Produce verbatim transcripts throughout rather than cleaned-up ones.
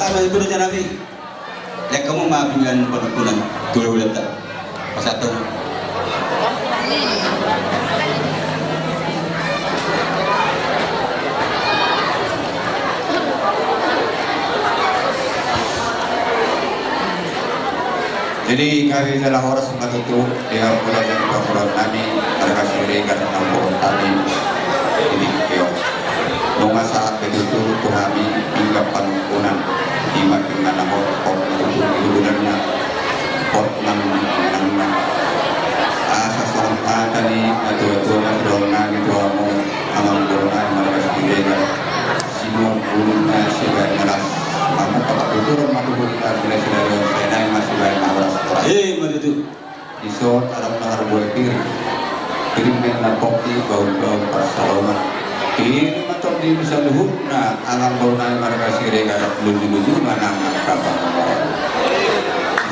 Sama itu rencana mi. Lek kamu ma pinggan penekunan dua bulan tak. Pas satu. Jadi kami telah horas matutu di harga dan panggulan nami, harga sendiri dan panggulan kami. Jadi kio. Nunga sahat betutu tu hami hingga panungkunan. Ima pinggan na hot, hot matutu di bulanna. Hot nang nang nang. Asa songon hata ni na tua-tua na sudah nami tuamu, amang guru nami harga sendiri. Sinuan bulung na sibaen na las. Mamu kapatuturon matutu di kami na sudah nami sibaen na las. Eh, matutu. Dison adong na harbue pir. Pir na pongki baun-baun parsalongan. Pir ma tong di saluhutna alam baun nai marga Siregar luju-luju manang angka pangomoran.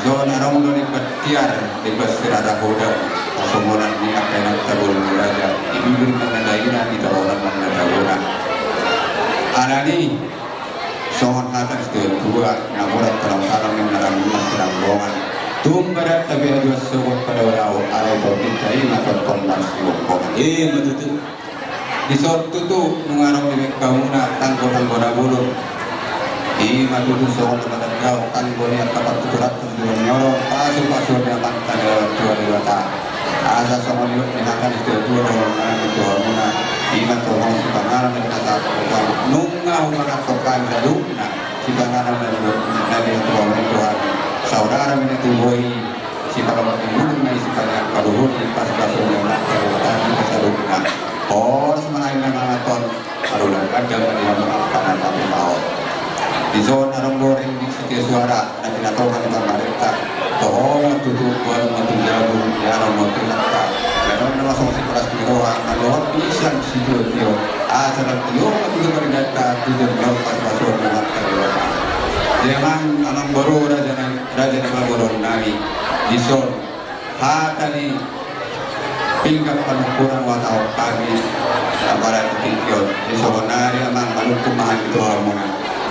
Dison adong do ni patiar di pasir ada hodang. Pasomonan ni angka inanta bolon raja. Di bibir na daina di tolonan na dagona. Alani Songon hata ni situa-tua, na murah tolong-tolong yang dalam rumah sedang bongan. Tumba dan tabi aduan sogot pada urau, alai tau kita ima tolong-tolong mas di bongkongan. Eh, matutu. Di sor tutu, nunga adong di mekkamuna, tanggo-tanggo na bulur. Ima tutu songon na matandau, tanggo ni angka partuturan tutu ni orang, pasu-pasu ni amanta ni orang tua di bata. Asa songon i dohot ni hata ni situa-tua dohot nami tu hamuna, ima tolong sipanganon na pinasahat Tuhan, nunga humangan tongkan gadukna, sipanganon na di na di Tuhan Tuhan, saudara mina tu boi, sipalomat ni bulung na isi panjang paluhut, di pas-pas ni anak, paluhut, di pas-pas ni anak. Horas mangai na mangaton. Aduh, dan kadang dia mengatakan satu tahun. Di zona Ronggoreng di Sitia Suara, dan di Natongan di Tamarita. Toho matutu, kuala matujabu, ya Romo Tilaka. Dan nama song si kelas di roha, na dohot pisang si tio tio. Asal tio matutu berdata, tujuh belas pas masuk ke mata di roha. Dia mang, amang boru, raja na, raja na boru nami. Di zona Hata ni pinggan panungkunan watahon hami, apala di tingki on. Di songon nari amang manungkun ma hami tu hamuna.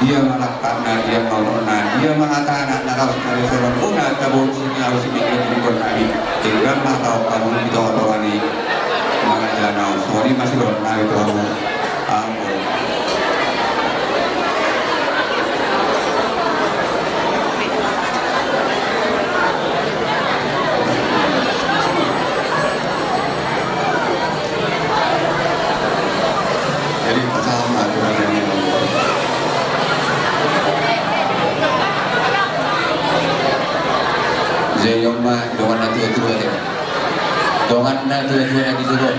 Dia ma langkatna, dia ma unokna, dia ma hatana, na laos na di songon muna tabo sini laos sini di tingki on nami. Pinggan ma hatahon hamu di tonga-tonga ni mangaja na on. Songon i ma sidok nari tu hamu. Ampun. Jadi, pasahat ma aturan yang ini. Jadi, on ma, dongan na tua-tua, ya. Dongan na tua-tua na di jolo.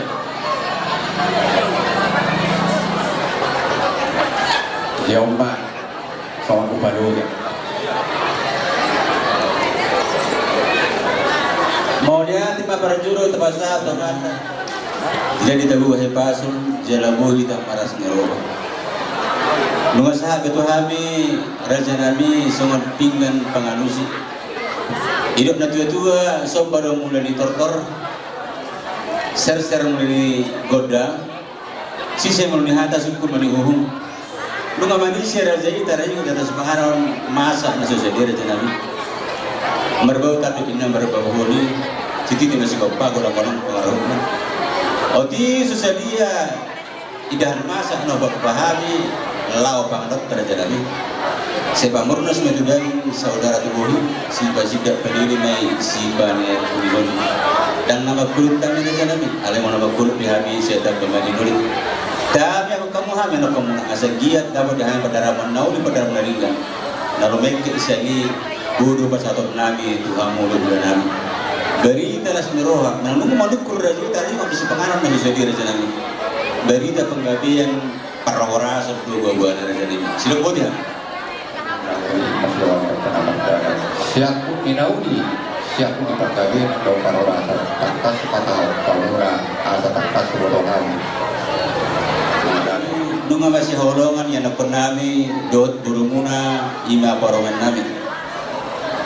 Ia umma, songon upa do ia. Mauliate ma parjolo tapasahat tu Amanta. Jadi tabuha hahipason, jala boi hita marlas ni roha. Nunga sahat be tu hami, raja nami, songon pinggan pangalusi. Didok na tua-tua, somba do mula ni tortor. Serser muli gondang, sise muli hata sungkun muli huhung. Nunga manise raja i taringot di atas panganon masak na so sadia raja nami. Marbau tapi inna marbau holi, sititi masih kau pago lakonan pengaruhna. Oti so sadia idahan masak na obat pahami, lao panganon raja nami. Sai pamurnas ma tu daging saudara tu bohi, sipasindak panini ma i sipaneang tu dihon. Ndang na mangkulut hami raja nami, alai molo mangkulut pe hami sai tamba ma di noli. Dame anggo hamu hami anakkonmuna, asa giat dapot di hami pandaraman na uli pandaraman na denggan. Na ro mengke sian i, bodo pasahaton nami tu hamu do hula nami. Barita las ni roha, manang nunga manungkun raja i taringot di sipanganon na so sadia raja nami. Barita panggabean, parhorasan do buha-buhana raja nami. Sidok boti hami. Siangkut ni na uli, siangkut ni panggabean dohot parhorasan, tangkas patahon hamuna asa tangkas huboto hami. Nunga masihaholongan i anakkon nami dohot borumuna, i ma parumaen nami.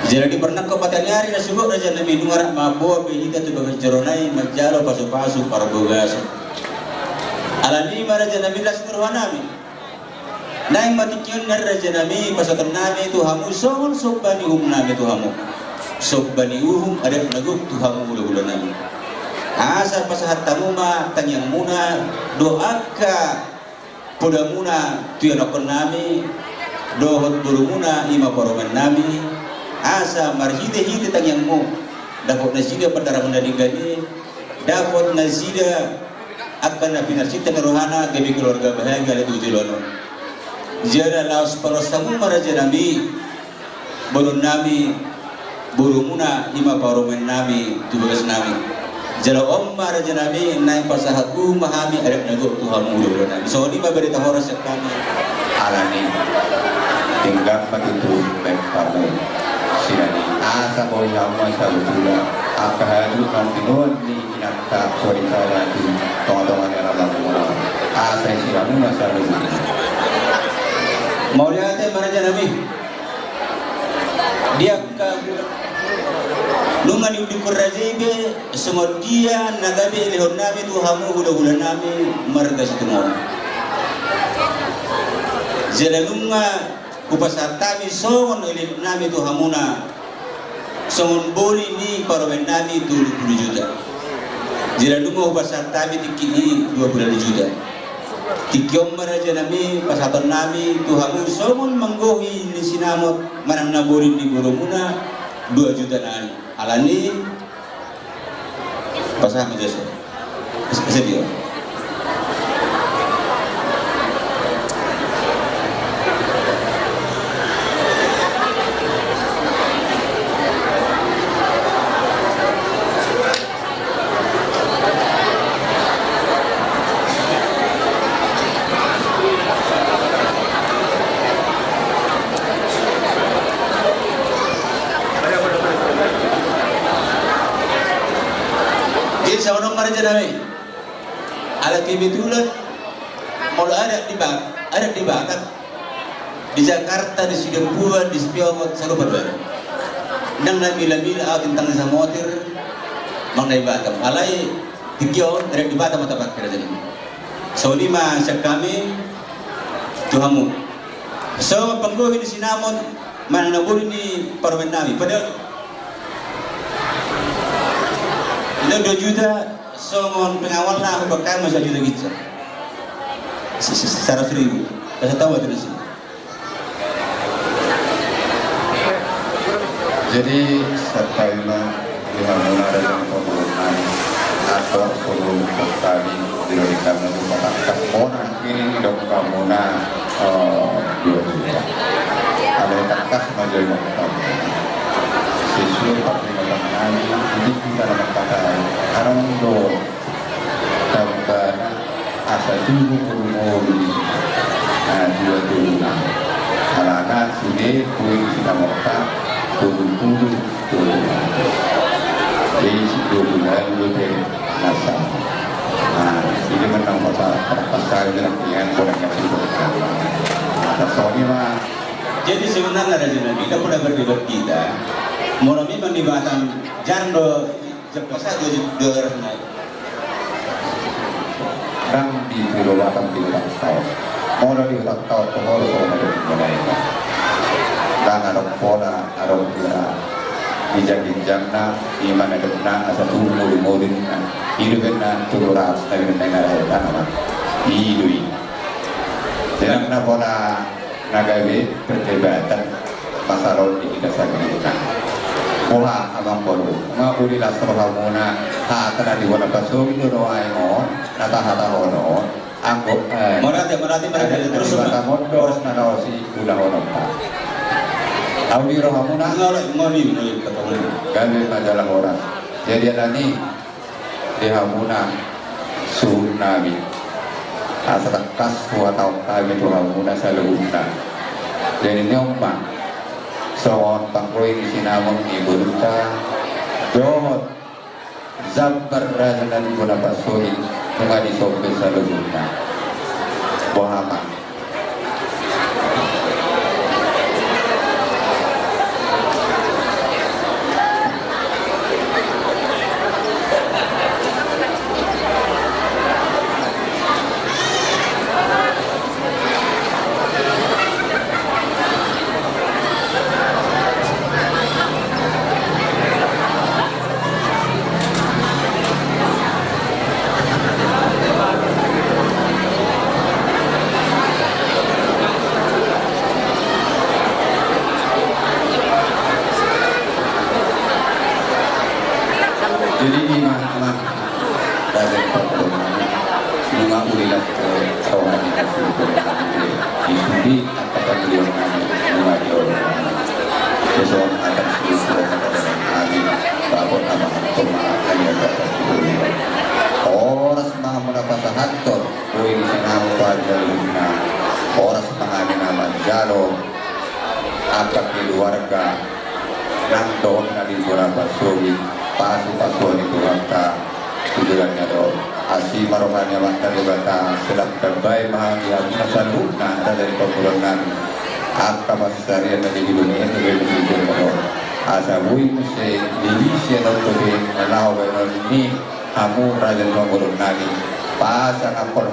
Jala di parnangkok mata ni ari na sugok raja nami, nunga rap mamboan be hita tu bagas joro nai manjalo pasu-pasu parbagason. Alani i ma raja nami las ni roha nami. Naeng ma tingki on, raja nami, pasahaton nami tu hamu songon somba ni uhum nami tu hamu. Somba ni uhum adat na gok tu hamu hulahula nami. Asa pasahat hamu ma tangiang muna dohot angka poda muna tu ianakhon nami dohot boru muna, i ma parumaen nami. Asa marhite-hite tangiangmu dapot nasida pandaramon na denggan i, dapot nasida angka na pinarsinta ni rohana gabe keluarga bahagia ala tu joloan on. Jala laos paloas hamu ma raja nami, bolon nami, boru muna, i ma parumaen nami tu bagas nami. Jala on ma raja nami, naeng pasahat uhum ma hami adat na gok tu hamu hulahula nami. Songon i ma barita horas sian hami. Alani, denggan ma tutu baen hamu sian i, asa boi hamu ma saluhutna angka hajut na nidok ni inanta, songon i ma tu tonga-tonga ni alaman muna, asa disi hamu ma saluhutna. Mauliate ma raja nami. Di angka nunga niudukkon raja i be, songon dia na gabe lehon nami tu hamu hulahula nami marga Situmorang. Jala nunga hupasahat hami songon lehon nami tu hamuna songon boli ni parumaen nami tolu pulu juta. Jala nunga hupasahat hami tingki i dua pulu juta. Tingki on ma raja nami, pasahaton nami tu hamu songon manggohi ni sinamot manang na boli ni boru muna dua juta nai. Alani, pasahat ma jo. Sedia. Jadi songon on ma raja nami. Ala kebetulan molo adat di Ba-, adat di Batam, di Jakarta, di Sidempuan, di Spiongot, sarupa do. Ndang na mila-mila au tentang di Samosir manang na di Batam. Alai tingki on adat di Batam ma tapake raja nami. Songon i ma sian hami tu hamu. Songon panggohi ni sinamot manang na boli ni parumaen nami. Padahal na dua juta songon pengawalna, hupangkaon ma sajuta ginjang. Se-, se-, seratus ribu. Rasa tahu ada di sini. Jadi, sahat ma di hamuna raja ni pamoruon nami, atur solu hami di lodi kami tu patangkas bona. Ini didok hamuna, eh, dua juta. Alai tangkas ma jo didok hamuna. Sesuai pardenggan nami, ini kita na mangkatai. Adong do tambana asa tubu boru-boru i, na dua tolu na. Alana sude boi sinamot tolu-tolu, tolu na. Jadi si dua tolu na dua pe nasa. Nah, ini menang pasal, pasal dengan tiang kurang kasih. Nah, songon i ma. Jadi sebenarnya raja nami, kita pernah berdebat kita. Molo memang di Batam, jarang do Jam pasal dua juta dua ratus nai. Ndang di Pulo Batam di utak taon. Molo di utak taon tu molo tu molo di mulai. Ndang adong pola, adong pola. Ginjang-ginjangna, ima na dok na, asa tubu muli-muli na. Ido be na tolu ratus na bina na na na. Ido i. Sedang na pola na gabe perdebatan. Pasahat di hita saluhutna. Boha amang boru, nga uli las rohamuna, hata na di bona pasogit do roha i on, na tahatahon on, anggo, eh, marate, marate, marate, terus, Debata ma mondor, na naosi ulahonon ta. Uli rohamuna. Nga uli, nga uli, nga uli, ketemu. Gabe ma jala horas. Jadi, alani, di hamuna suhut nami. Asa tangkas huhatahon hami tu hamuna saluhutna. Jadi ni on ma, songon panggohi ni sinamot ni borunta, dohot jambar raja na di bona pasogit, nunga disombe saluhutna. Boha ma. Horas ma hamuna pasahathon, boi ni sinamot panjalo. Horas ma hami na manjalo angka keluarga nang dohot na di bona pasogit, pasupasuon ni Tuhanta. Tujuanna do asi ma roha ni Amanta Debata, sai lam tambai ma hami hamuna saluhutna raja ni pamoruon nami. Angka pansarian na di dunia ni, asa boi muse dilisi adong dope na laho baenon ni hamu raja ni pamoruon nami. Pasangaphon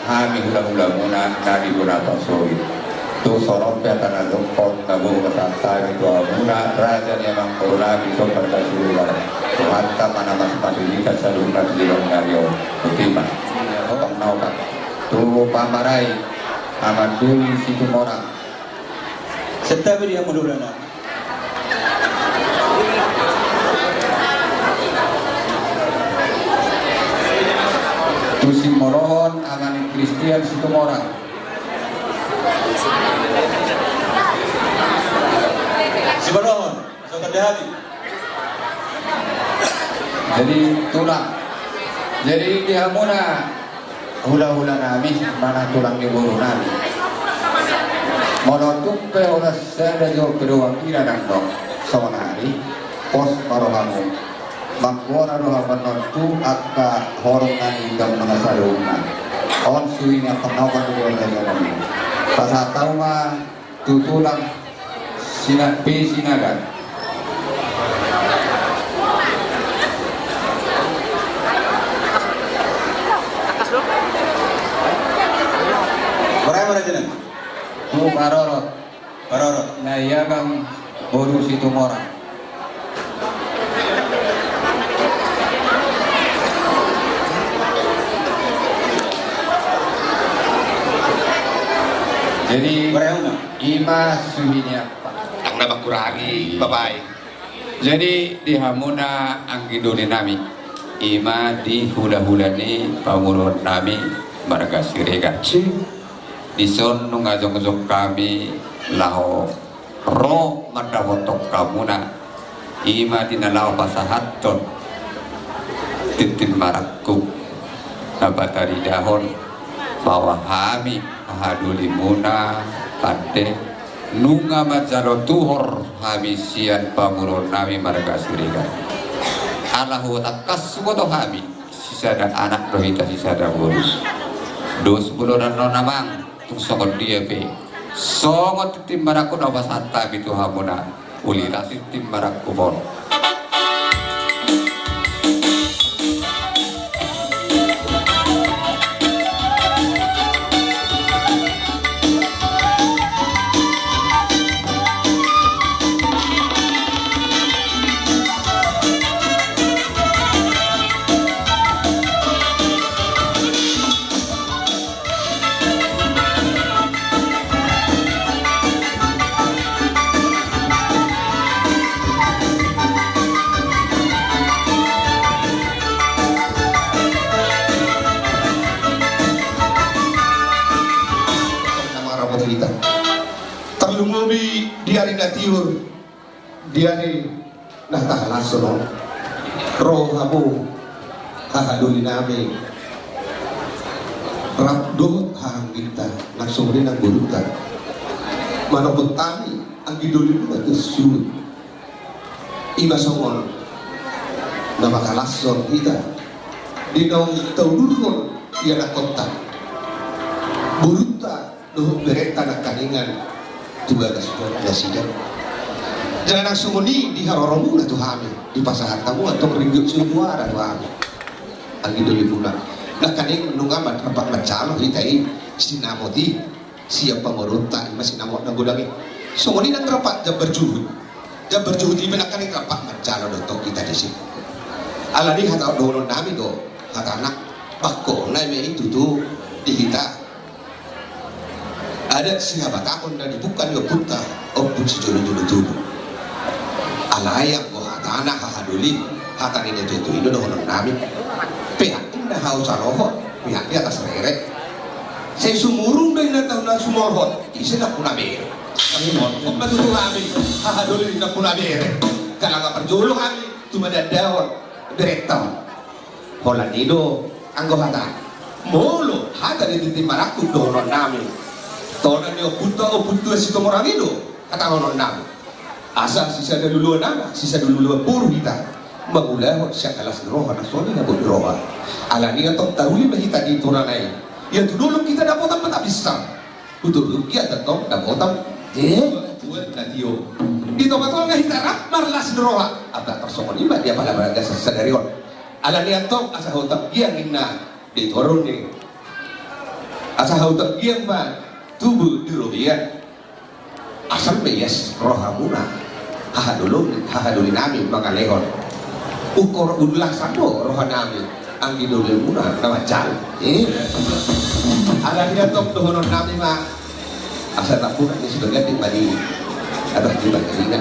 hami hulahulamuna na di bona pasogit. Tung songon pe hata na dohot na boi pasahat hami tu hamuna raja ni amangboru nami, Tuhanta ma na mamasu-masu hita saluhutna tu joloan ni ari on. Botima. Tong na opat tu pamarai Amandoli Situmorang. Santabi di hamu hulahula nami. Tu simolohon Amani Kristian Situmorang. Simolohon, so tanda hati. Jadi tulang. Jadi di hamuna hulahula nami, manang tulang ni boru nami. Molo tung pe holan sada jo keduakiran nang do songon ari, pos ma rohamu. Mangkuona rohamu annon tu angka horong nami, angka na saluhutna. On suhi ni angka na opat keluarga nami. Pasahat hamu ma tu tulang Sina-, P Sinaga. Borai ma raja nami. Tu parorot. Parorot. Na i agang boru Situmorang. Jadi, i ma suhi ni angka. Ndang na mangkurangi, bapak. Jadi, di hamuna anggi doli nami, i ma di hulahula ni pamoruon nami marga Siregar. Dison nunga jongjong hami laho ro mandapothon hamuna, i ma di na laho pasahathon tintin marangkup na pataridahon bahwa hami hahadolimuna pande nunga manjalo tuhor hami sian pamoruon nami marga Siregar. Ala huhatangkas huboto hami, sisada anak do hita sisada boru. Dos bolon annon amang. Tung songon dia pe, songon tintin marangkup na hupasahat hami tu hamuna, uli las tintin marangkup on. Tarlumobi di ari na tiur. Di ari na tahalashon on, ro hamu hahadolinami rap dohot hahaangginta, nang songon i nang borunta. Manopot hami anggi dolimuna tu suhut. I ma songon na manghalashon hita di naung taudurhon ianakhonta, borunta, dohot berenta nangkaningan tu bagas nasida. Jala nang songon i di haroromuna tu hami, dipasahat hamu antong ringgit siuduara tu hami. Anggi dolimuna. Nangkaning nunga ma-, rap manjalo hita i sinamot i sian pamoruonta, i ma sinamot na godang i. Songon i nang rap jambar juhut. Jambar juhut i pe nangkaning rap manjalo do antong hita disi. Alani hata dohononnami do hatana, bangkona i ma i tutu di hita. Adat sihabatahon na dibungka ni ompunta, ompun sijolojolo tubu. Alai anggo hatana hahadoli, hata ni natuatua i do dohononnami. Pehak ni na hau salohot, pehak ni atas rere. Sai sumurung do inna tahu na sumorhot, ise na puna be. Sumorhot ma tutu hami. Aha doli na puna bere. Kalanga parjolo hami tu madandahon berenta. Holan i do anggo hata. Molo hata ni tintin marangkup dohonon nami. Tona ni ompunta, ompunta Situmorang i do hata dohonon nami. Asa sisada luluan anak, sisada luluan boru hita. Mangulahon sian las ni roha na songon i na boi roha. Alani antong taruli ma hita di tona nai. Ia tu dolok hita dapotan ma tabinsang. Uturuki ata tong dapotan. Eh, tuan na tio. Di tonga-tonga hita rap marlas ni roha. Ata tarsongon i ma dia pala baraga sadari on. Alani antong asa hau tanggiang inna di torun ni. Asa hau tanggiang ma tubu di robean. Asal ma ias rohamuna. Hahadolon, hahadoli nami mangalehon. Ukor ulasan do roha nami. Anggi dolemuna na manjalo. Eh. Alani antong dohonon nami ma. Asa tampuran ni sibagian di mani. Atau di mani.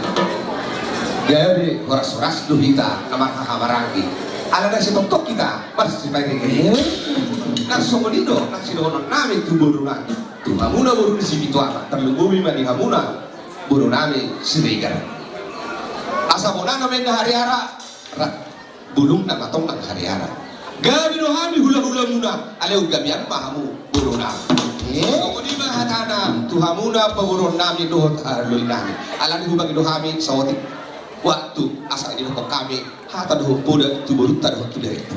Gabe horas-horas do hita na marhaha maranggi. Alana sitoktok hita. Pas sipaingi. Eh. Na songon i do na sidohonon nami tu boru nami. Tu hamuna boru ni Sipitu Ama, tarlumobi ma di hamuna boru nami Siregar. Asa bona na menda hariara, ra, bulung na matong nang hariara. Gabe do hami hula-hula muna, alai gabean ma hamu boru nami. Eh? Songon i ma hatana, tu hamuna paboruon nami dohot hahadoli nami. Alani hubahen do hami saotik waktu, asa didokkon hami hata dohot poda tu borunta dohot tu berenta.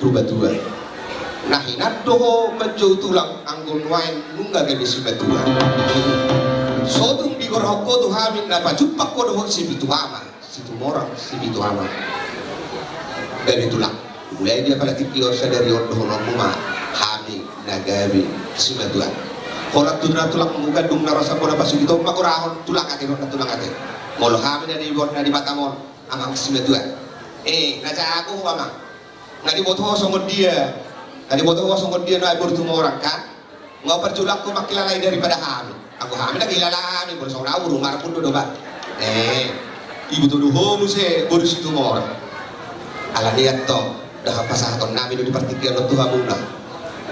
Rubatua. Na hinan do ho manjou tulang anggo nuaeng nunga gabe simatua. Sotung digorahon ho tu hami na pajumpang ho dohot Sipitu Ama, Situmorang, Sipitu Ama. Gabe tulang. Mulai dia pala tingki on sadari on dohononmu ma hami na gabe simatua. Holan tu na tulangmu gandung na rasa bona pasugiton ma gorahon tulang ate dohot na tulang ate. Molo hami na di, na di Batam on amang simatua. Eh, na jago ho amang. Na diboto ho songon dia. Na diboto ho songon dia na boru Tumorang kan. Nga parjolo ho mangkilala i daripada hami. Anggo hami na kilala hami, boru songon au boru Marpun do doba. Eh, iboto do ho muse boru Situmorang. Alani antong, dahap pasahaton nami do di partingkian on tu hamuna.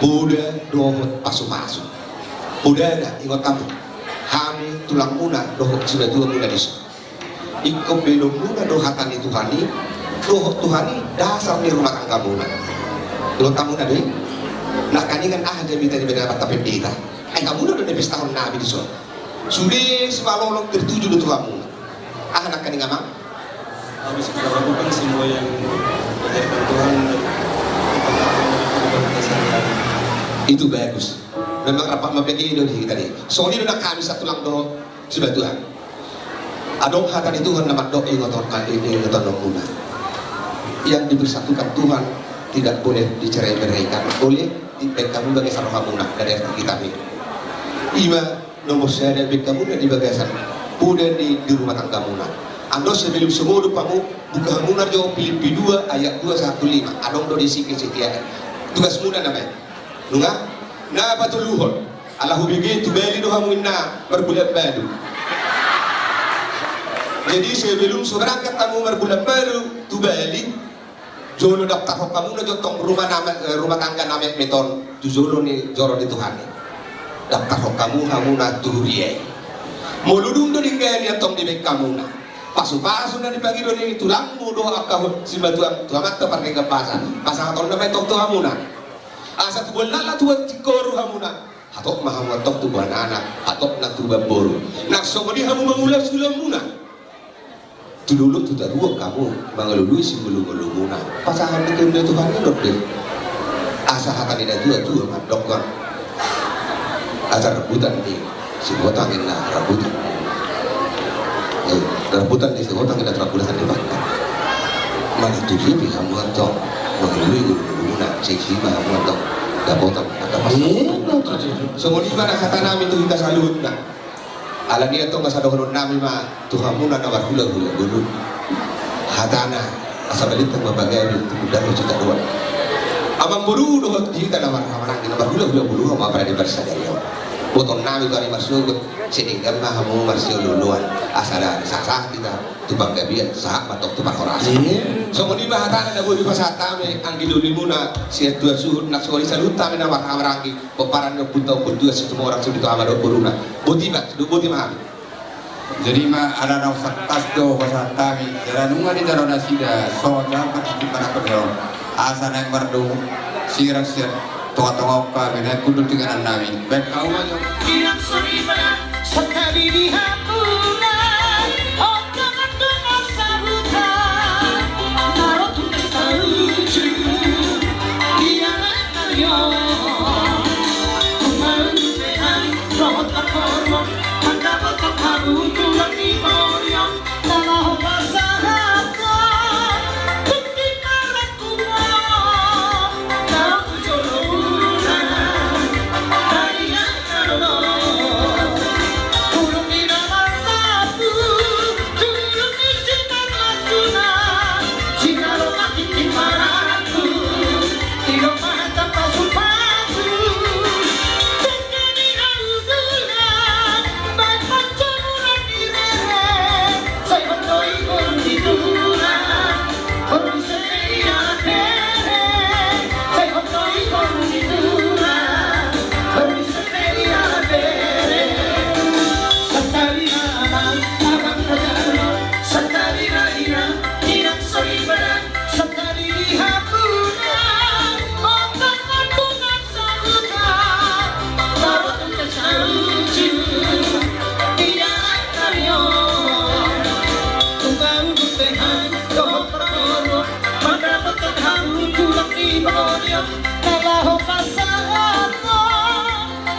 Poda dohot pasu-pasu. Podana ingot hamu. Hami tulangmuna dohot simatuamuna disi. Ingkon belonmuna do hata ni Tuhan i, dohot Tuhan i dasar ni rumah tanggamuna. Ingot hamuna do i. Nangkaningan aha jamita ni bere na mata pendeta. Ai hamuna do na pestahon nami dison. Sude simalolong tertuju do tu hamuna. Aha nangkaningan amang? Habis kita lakukan semua yang diajarkan Tuhan dan kita lakukan di kehidupan kita sehari-hari. Itu bagus. Memang rapat mambege do di hita i. Songon i do nangkin hami satulang dohot simatua. Adong hata ni Tuhan na mandok ingoton, ingotonmuna. Yang dipersatukan Tuhan tidak boleh dicerai-beraikan. Boleh dipegang bagasan rohamuna dari arti kitab i. Ima nomor sada, baen hamuna di bagasan poda ni di rumah tanggamuna. Andorang sebelum semua hamu, buka hamuna jo Filipi dua ayat dua sahat tu lima. Adong do disi kesetiaan. Tugasmuna nama i. Nunga? Na patoluhon. Ala hubege tu Bali do hamu inna marbulan baru. Jadi sebelum so berangkat hamu marbulan baru tu Bali, jolo daftarhon hamuna jo tong rumah nama, eh, rumah tangga na metmet on tu jolo ni joro ni Tuhan i. Daftarhon hamu hamuna tu huria i. Molo dung do denggan i antong dibaen hamuna. Pasu-pasu na dipangido ni tulangmu dohot angka simatuam tu amanta pardenggan basa. Pasahaton nama i tong tu hamuna. Asa tubuan laklak tubuan singkoru hamuna. Hatop ma hamu antong tubuan anak, hatopna tubuan boru. Nang songon i hamu mangula siulaonmuna. Tu dolok tu toruan hamu mangalului singolu-ngolumuna. Pasahat ni kehendak Tuhan i do deh. Asa hata ni natua-tua mandok kan. Asa rambutan ni sibotang inna rambutan. Eh, rambutan ni sibotang inna rambutan ni bangka. Mana tu dia di hamu antong mangalului ngolu-ngolumuna, sisi ma hamu antong dapotan angka pas. Eh, songon i ma na hata nami tu hita saluhutna. Alani antong asa dohonon nami ma tu hamuna na marhula-hula boru. Hatana, asa balintang ma pagabe tu gundar ni Sitaruan. Amang boru dohot hita na marhaha maranggi na marhula-hula boru hamu apala di parsadaion. Botoonnami tu ari marsogot, sai denggan ma hamu marsiolooloan. Asa da sahat-sahat hita tu panggabean, sahat ma tong tu parhorasan. Iya. Songon i ma hatana na boi dipasahat hami, anggi dolimuna, sian tua suhut, nang songon i saluhut hami na marhahamaranggi, pomparan ni ompunta Ompu Tuan Situmorang, sude tu ama dohot boruna. Boti ma, sude boti ma hami. Jadi ma, ala naung sahat do pasahat hami, jala nunga dijalo nasida, songon i ma tingki manangkok jalo. Asa naeng mardongan sirang sian tongatonga on hami, naeng hundul tu inganan nami. Baen hamu ma jo. Inang soripada, santari di hapuna, oka mandongan sahuta, na ro tu pesta uju, ia Mario, kumaun Tuhan, rohot akormo, mandapothon hamu tulang ni Mario, na laho pasahathon, tingki marangkup, na ro tu jolo muna, na ia na ro, tulung ni na marlapu, tulung ni si marlapuna, si na ro ma tingki marangkup, i do ma hata pasupasu, denggan ni na hundul, baen pancomulan ni rere, sai hot do i boru ni tulang, boru ni Setia Bere, sai hot do i boru ni tulang, boru ni Setia Bere. Santari ma amang, amang na jalo, santari ma inang, inang soripada, santari di hapuna, oka mandongan sahuta, na ro tu pesta uju, ia Mario, kumaun Tuhan, rohot akormo, mandapothon hamu tulang ni Mario, na laho pasahathon,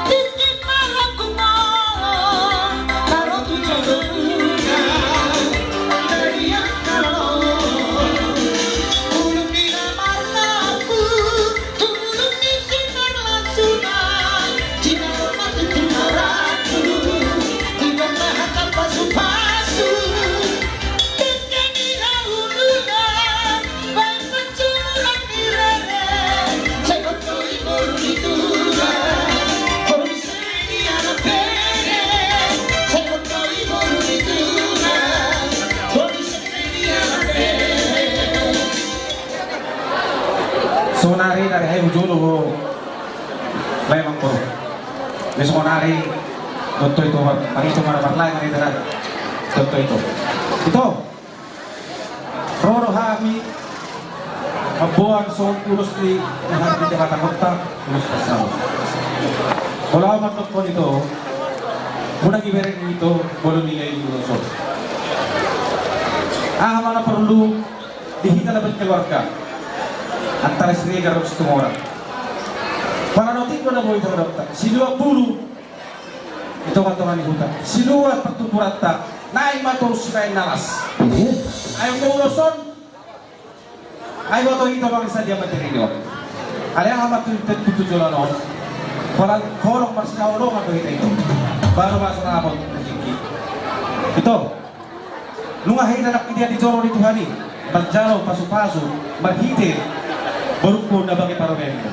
tingki marangkup, na ro tu jolo muna, na ia na ro, tulung ni na marlapu, tulung ni si marlapuna, si na ro ma tingki marangkup, i do ma hata pasupasu, denggan ni na hundul, baen pancomulan ni rere, sai hot do i boru ni tulang, boru ni Setia Bere, sai hot do i boru ni tulang, boru ni Setia Bere. Sonari dari hai ujolo ho. Bae amang boru. Sonari. Tontu ito, mar-, marito ma na marlae, marito na. Tontu ito. Ito. Ro do hami mamboan songon ulos ni, ni hami di hata kota, ulos pasal. Molo ahu mandok ito, unang ibereng ito, molo nilai ni ulos on. Aha ma na porlu di hita na berkeluarga antara Siregar dohot Situmorang. Pala otik do na boi hudok, silua bulu di tongatonga ni huta, silua partumburanta, naeng ma torus sibaen na las. Iya. Ai molo ulos on, ai boto hita manang sadia materi on. Alai aha ma tu, tu, tu joloan on? Pala holong marsihaholongan do hita ito. Baru masuk rapot rezeki. Ito. Nunga hita nangkin dijalo ni Tuhan i manjalo pasupasu marhite borungku na banggi parumaenmu,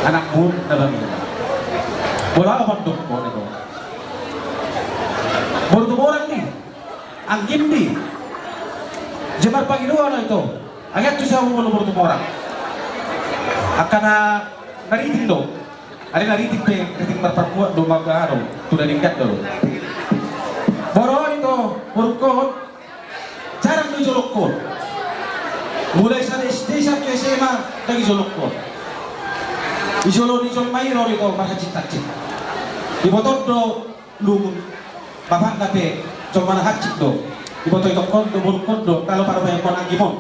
anakmu na banggi. Molo ahu mandok, boru Tumorang i, anggim i, jemar pangidoan ito. Anggiat tu siahu molo boru Tumorang. Angka na, na riting do. Alai na riting pe, riting marparmuat do, mangga do, tu na denggan do. Boru on ito, borungkon, jarang do dijolongkon. Mulai sian S D sampe S M A, ndang dijolongkon. Dijolo ni jolma i ro ito marhansit-hansit. Dibotoon do lungun. Bapakna pe jolma na hansit do. Diboto itongkon do, borungkon do, na laho parumaenkon anggim on.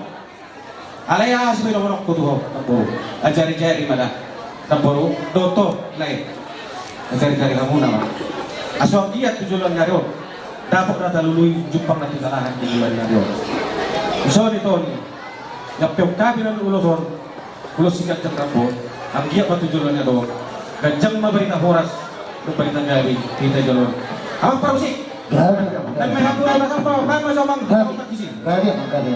Alai aha sipaidongononku tu ho, namboru? Ajari-jari ma da, namboru, dohot ho lae. Ajari-jari hamuna ma. Asa anggiat tu joloan ni ari on dapot na talului, jumpang na tinalahan di joloan ni ari on. Dison ito ni, nang pe ungkapi nami ulos on, ulos siganjang rambu on, anggiat ma tu joloan ni ari on ganjang ma barita horas dohot barita gabe di hita joloan. Amang parmusik. Gabe, gabe. Nang maen hamu na sampah, baen ma jo amang. Gabe. Gabe, gabe.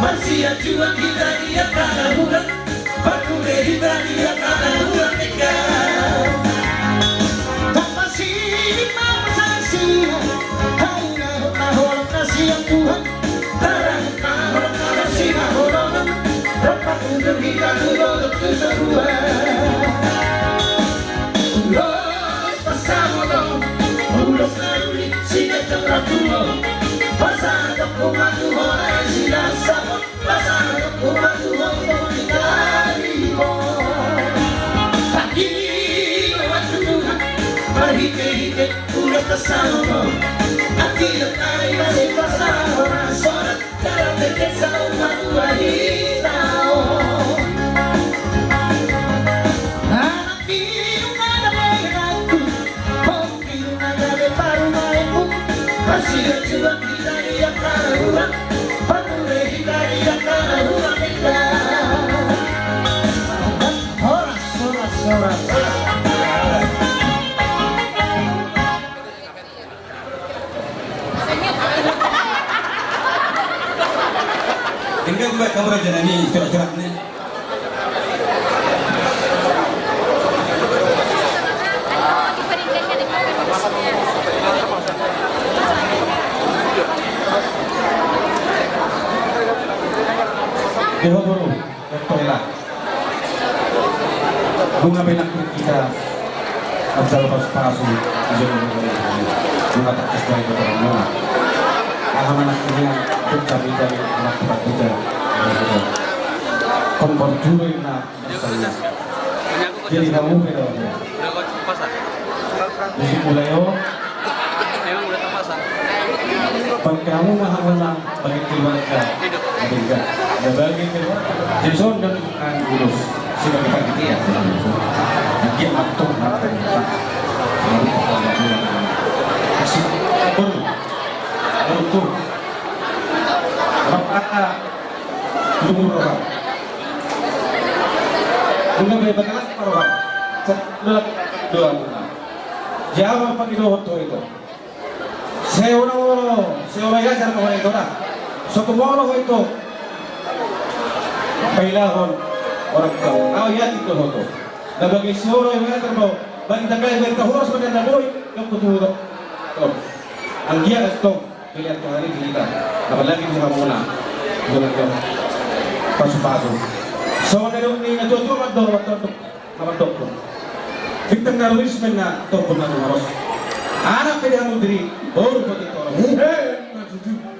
Marsianjuan hita di angka na hurang, pamure hita di angka na hurang, denggan. Tapasiding ma pasaksian, hamu na holong na sian Tuhan. Tarahut ma holong na marsihaholongan, rap patundur hita tu dolok tu toruan. Ulos pansamotan, ulos na uli siganjang rambu on. Pasahathon ma tu ho na silasahon, pasahathon ma tu ho tu hita ari on. Pangkirimon tu Tuhan marhitehite ulos pansamotan. Anggiat nari ma sipasahat horas-horas. Horas, horas, horas. Denggan buat kamu raja nami, corak-corak ni. Deho boru. Betul lah. Nunga pe nangkin hita manjalo pasupasu, manjalo nunga tangkas baen tu torang nunga. Aha ma nangkin ia, tuk kami dari anak tempat kita. Kompor juri na misalnya. Jadi kamu beda. Musik mulai, oh. Emang udah terpasang. Pakai hamu ma hamuna bagi keluarga. Bagi keluarga. Jason dan Anggulus. Sudah kita gitu ya. Dia matang, matang. Kasih. Baru. Baru tuh. Rap kata. Lumur orang. Nunga be bagalas ma roham. Sat dolak do hamuna. Jawa pangidohon tu ho ito. Seola-ola, seola i ajar ma ho ito da. So tumolo ho ito. Pailahon orang tua. Au yakin do ho ito. Na bagi seola i ajar do. Bagi takai bagi tahoras bagi na boi. Dok kutu dok. Anggiat tong. Pilihan Tuhan i di hita, apalagi di hamuna, di hita, pasupasu. Songon na didok ni natuatua mandok, mandok, mandok. Bintang na rumiris ma na tombun na tumaros. Anak pe di hamu diri, boru pe di toros. Eh, eh, maksudnya.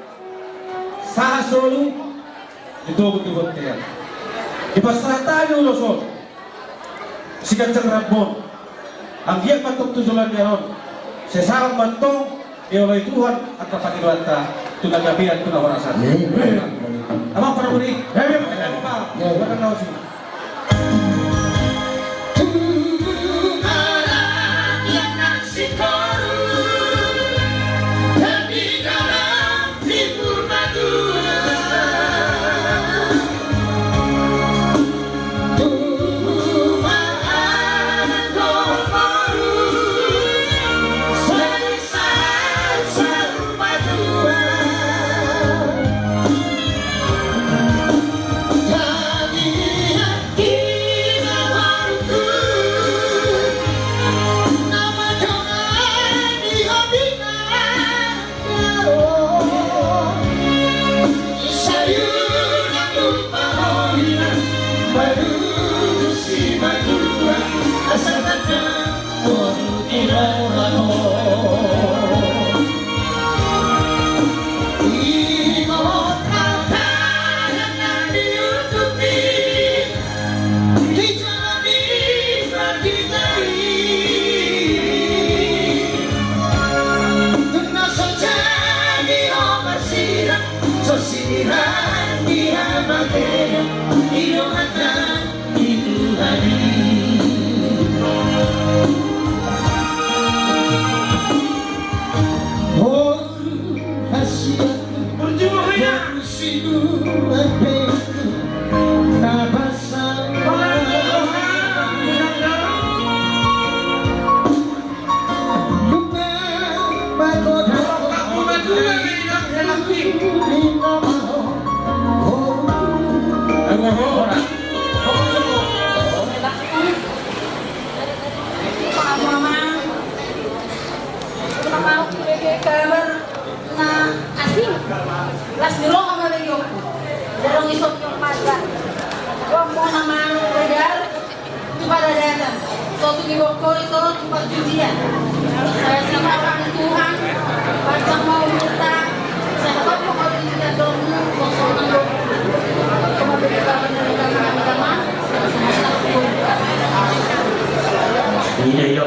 Sahat solu, di togu di bontean. Dipasahat hami ulos on. Siganjang rambu on. Anggiat ma tong tu joloan ni ari on. Sai sahat ma tong dioloi Tuhan angka pangidoanta tu na gabean tu na horas an. Amen. Amang parabot i. Amen. Jangan lupa. Amen. Makan naos i. Di bokor itu tempat cucian. Saya sama kami Tuhan, panjang mau minta, saya dapat pokok di kita dong, kosong dong. Cuma beda kalau dari kami agama, sama-sama. Iya, iya.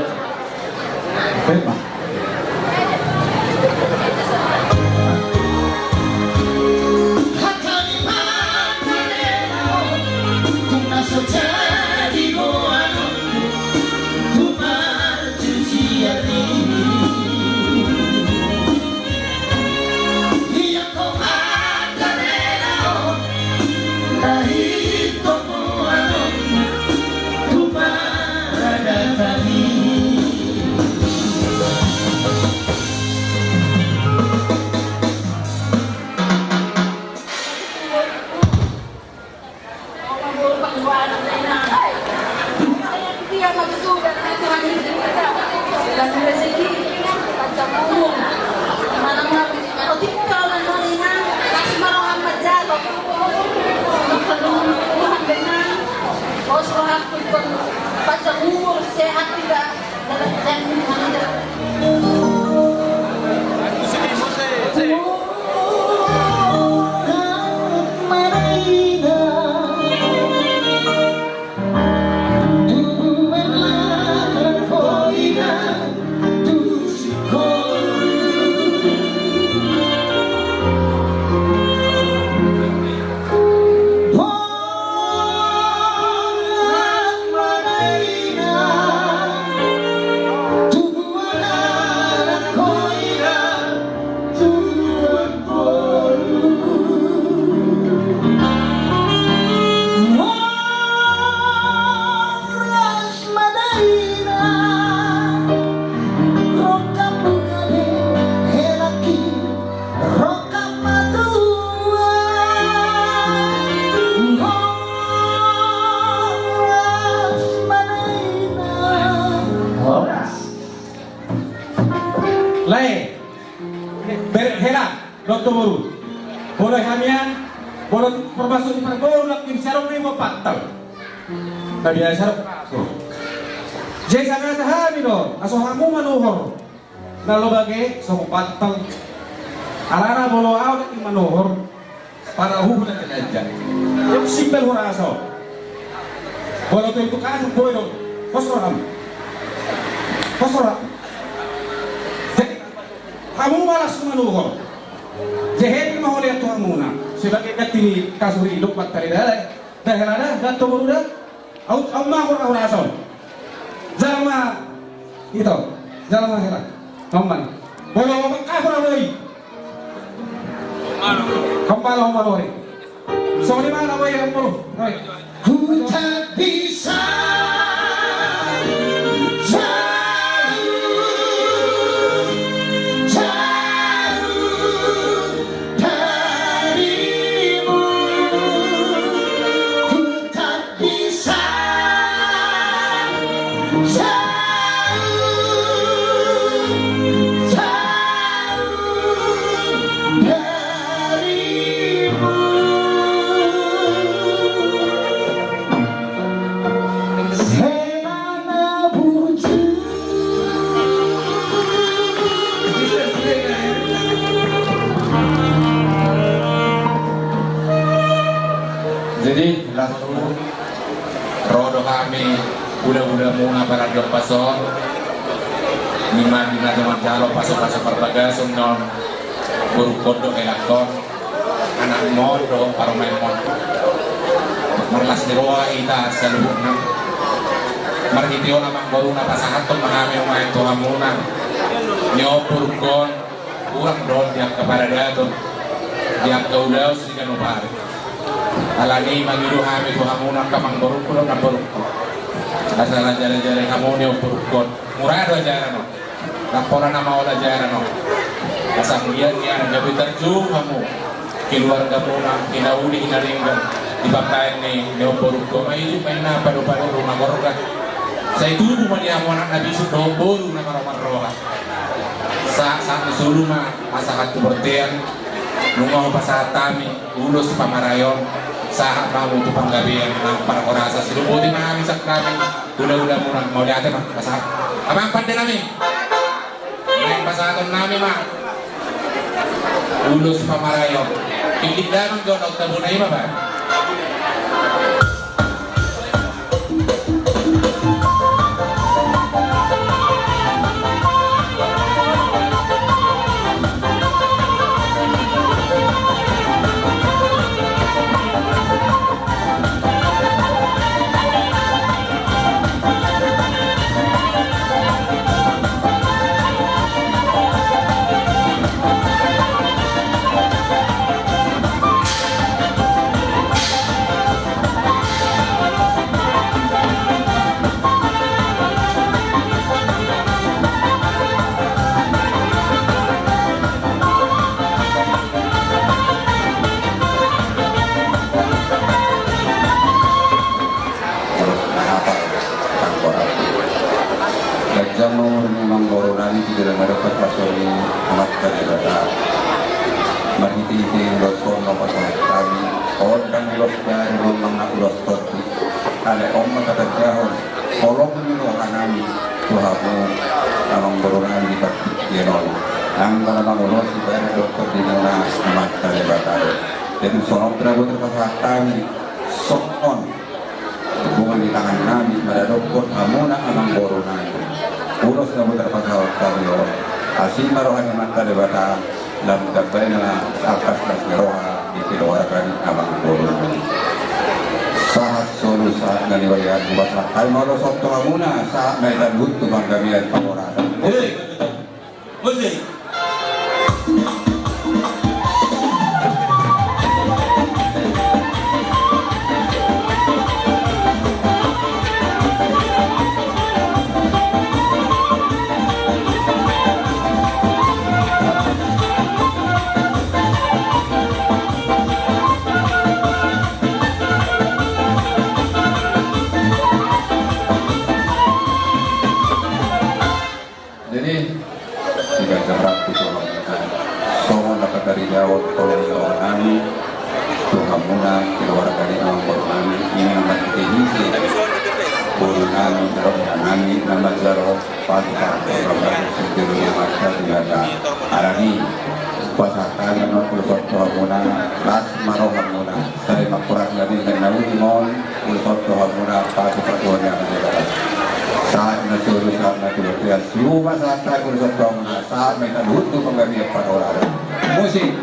Baik, Pak. Panjang umur, sehat tidak. Lae. Bereng hela, dohot tu boru. Molo hami an, molo termasuk di parboru, nangkin sian on do i boan pantal. Na biasa do. Jadi sanga sahami do, aso hamu manuhor. Na lo bage, songon pantal. Alana molo au nangkin manuhor. Para huhut na jelanja. Simpel hurasa on. Molo tu itu kasar boi do. Pos roham. Pos roham. Jadi, hamu malas manuhor. Jehe ma hole tu hamuna. Sebagai ganti ni kasur i do pantal i da. Da hela da, da tu boru da. Au, au ma hurasa on. Jala ma, ito, jala ma hela. Hombar. Molo mangkaho na boi. Hombar, hombar, hombar. Songon i ma na boi, hombar. Ku tak bisa jauh, jauh darimu. Ku tak bisa jauh, jauh darimu. Selama burju. Jadi, langsung ro do hami hulahulamu na paradiompas on. Memang di na manjalo pasupasu parbagason on. Boruhon dohot helangkon, anakmon dohot parumaenmon. Marlas ni roha hita saluhutna. Marhite on amangboru na pasahathon ma hami omaen tu hamuna. Ni on boruhon. Hurang do di angka paradaton, di angka ulaon siganup ari. Alani i mangido hami tu hamuna angka amangborungku dohot namborungku. Asa rajarajari hamu ni on boruhon. Mura do ajaran on. Ndang pola na maol ajaran on. Asa mulian nian gabe tarjou hamu. Keluargamuna, hinauli hinadenggan. Di pambaen ni on boruhon ma idup ma inna padopadomu ma gorga. Sai tubu ma di hamu anak na bisuk dohot boru na maromarroha. Sa, sa, solu ma pasahat tu bortean, nunga hupasahat hami ulos pamaraion, Sahat ma hamu tu panggabean nang parhorasan, silumboti ma hami sakramen hula-hula muna. Mauliate ma, pasahat. Amang pande nami. Naeng pasahaton nami ma ulos pamaraeon. Pilih damang jo nang tabuna i ma ba. Ganjang ma umur ni amangboru nami, di dalam ada perpason ni Amanta Debata. Marhite-hite ulos on ma pasahat hami, on ndang ulos jari, on ndang ulos tondi. Alai on ma tatandahon holong ni roha nami tu hamu amangboru nami di partingkian on. Nang na mangulosi badan dohot tondimuna Amanta Debata. Jadi songon on pe na boi tarpasahat hami songon hubungan di tangan nami maradophon hamuna amangboru nami. Ulos na boi tarpasahat hami on, asi ma roha ni Amanta Debata, lam tambai ma angka las ni roha di keluarga ni amangboru nami. Sahat solu sahat na nibarian, hupasahat hami ma ulos on tu hamuna, sahat ma hita luhut tu panggabean parhorasan. Hei! Musik. Jadi, di ganjang rap tu songon na, songon na pataridahon tolu ni roha nami tu hamuna keluarga ni amangboru nami, ima na marhite-hite boru nami, roha nami na manjalo pasu-pasu, roha nami sendiri na masa di hata. Alani, pasahat hami ma ulos on tu hamuna, las ma rohamuna. Sai mangkorang na denggan na uli mon, ulos on tu hamuna, pasu-pasu ni Amanta Debata. Sahat ma solu sahat ma tu bontean, siuma sahat hami ulos on tu hamuna, sahat ma hita luhut tu panggabean parhorasan. Musik.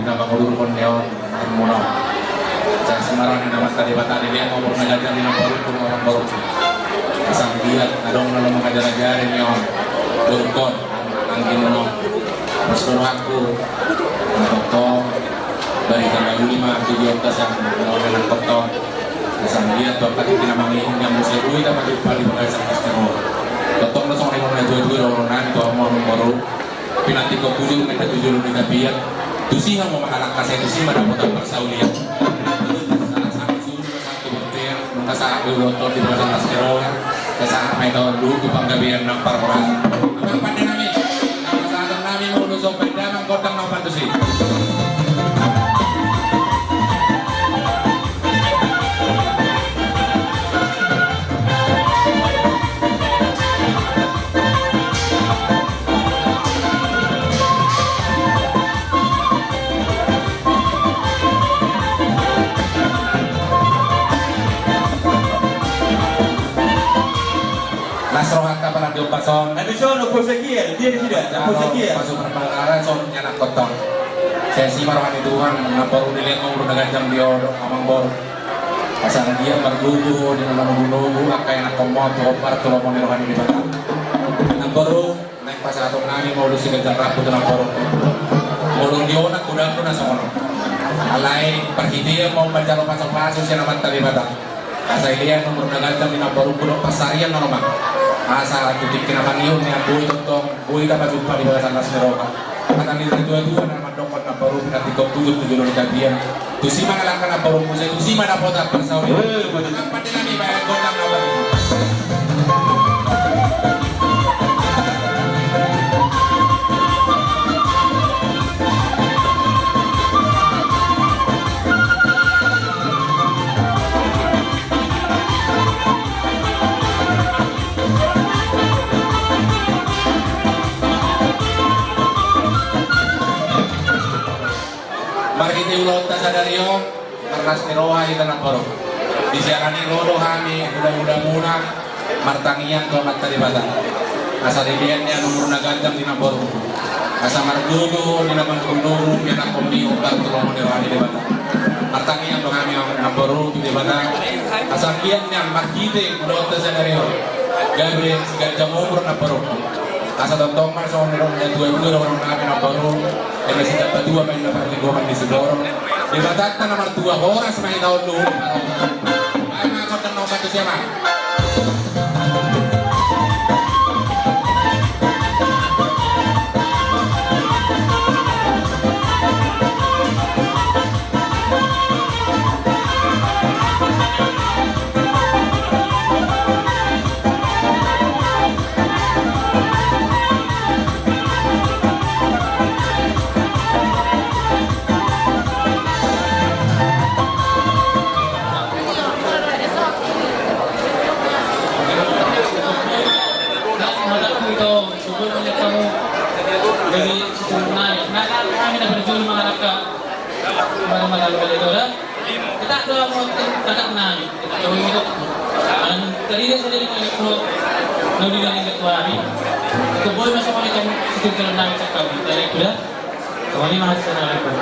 Di na mangudurhon ni on, muna. Sai asi ma roha ni Amanta Debata, dilehon ma umur na ganjang di namboru, tu namboru. Asa anggiat adong na lomo mangajar-ajari ni on. Borungkon. Anggi muna, pos do rohangku, na tongtong, barita na uli ma tu jolonta sian na tongtong. Asa anggiat tu angka tingki na mangihut, na muse boi tapajumpa di bagasan pasti roha. Tongtong do songon i ma na tuatua dohonon nami tu hamu amangboru. Pinantikhon bujur ma hita tu jolo ni tapian. Tusi hamu ma halak, asa tusi ma dapotan parsaulian. Sahat-sahat ma solu, sahat tu bontean. Nunga sahat do ulos on di bagasan las ni roha, sahat ma hita luhut tu panggabean nang parhorasan. Amang pande nami, nang pasahaton nami ma ulos on, baen damang gondang na umpantusi. Las rohanta pala di ombas on. Adi sono, Ezekiel, dia di sini, Ezekiel. Pasu parpangarasan on, nyanak kontong. Sai asi ma roha ni Tuhan, namboru, dilehon ma umur na ganjang di ho do amangboru. Asa anggiat margogo di na manubu-nubu, angka ianakhonmu tu hombar tu lomo ni roha ni Debata. Namboru, naeng pasahaton nami ma ulos siganjang rambu tu namboru. Molo di ho nang godangmu na songon on. Alai parhitean ma on manjalo pasu-pasu sian Amanta Debata. Asa dilean umur na ganjang di namborungku dohot pansarian na romahu. Asa tu tingki na mangihut nian boi tongtong, boi tapajumpa di bagasan las ni roha. Hata ni na tua-tua na mandokkon namboru pinantikkon tu jolo ni tapian. Tusi ma angka namborungku, sai tusi ma dapotan parsaulian. Eh, betul. Angka pande nami baen gondang na baru. Marhite ulaonta sadari on, marlas ni roha hita namboru. Di siala ni i ro do hami hulahula muna martangiang tu Amanta Debata. Asa dilean nian umur na ganjang di namboru. Asa margogo ninna manungkun domu, mianakhon ni umbar tu lomo ni roha ni Debata. Martangiang do hami namboru tu Debata. Asa anggiat nian marhite ulaonta sadari on gabe siganjang umur namboru. Asa tongtong ma songon nidok ni na tua-tua dohonon nami namboru. Eme sitamba tua ma inna parlinggoman ni siborok. Debatanta na martua horas ma hita on luhut. Baen ma gondang na opat tu si ama. Jadi, sebenarnya, nah, kami dapat judul mengarahkan. Mara mara mara ito da. Kita do mau tatak nami. Kita do itu. Tadi dia sudah di mana itu? Nodi dari ketua kami. Keboi masuk oleh kamu situ jalan nami cakap. Dari itu da. Kembali mas assalamualaikum.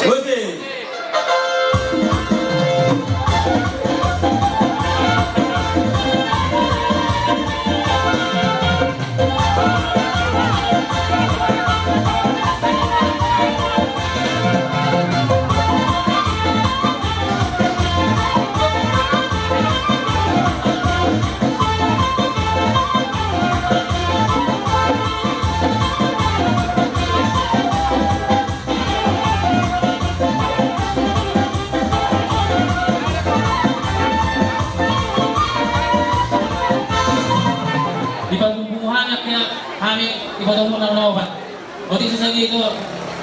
Gusti. Di pagubuhan akhirnya kami di Batam Munang Nova. Otik sesagi itu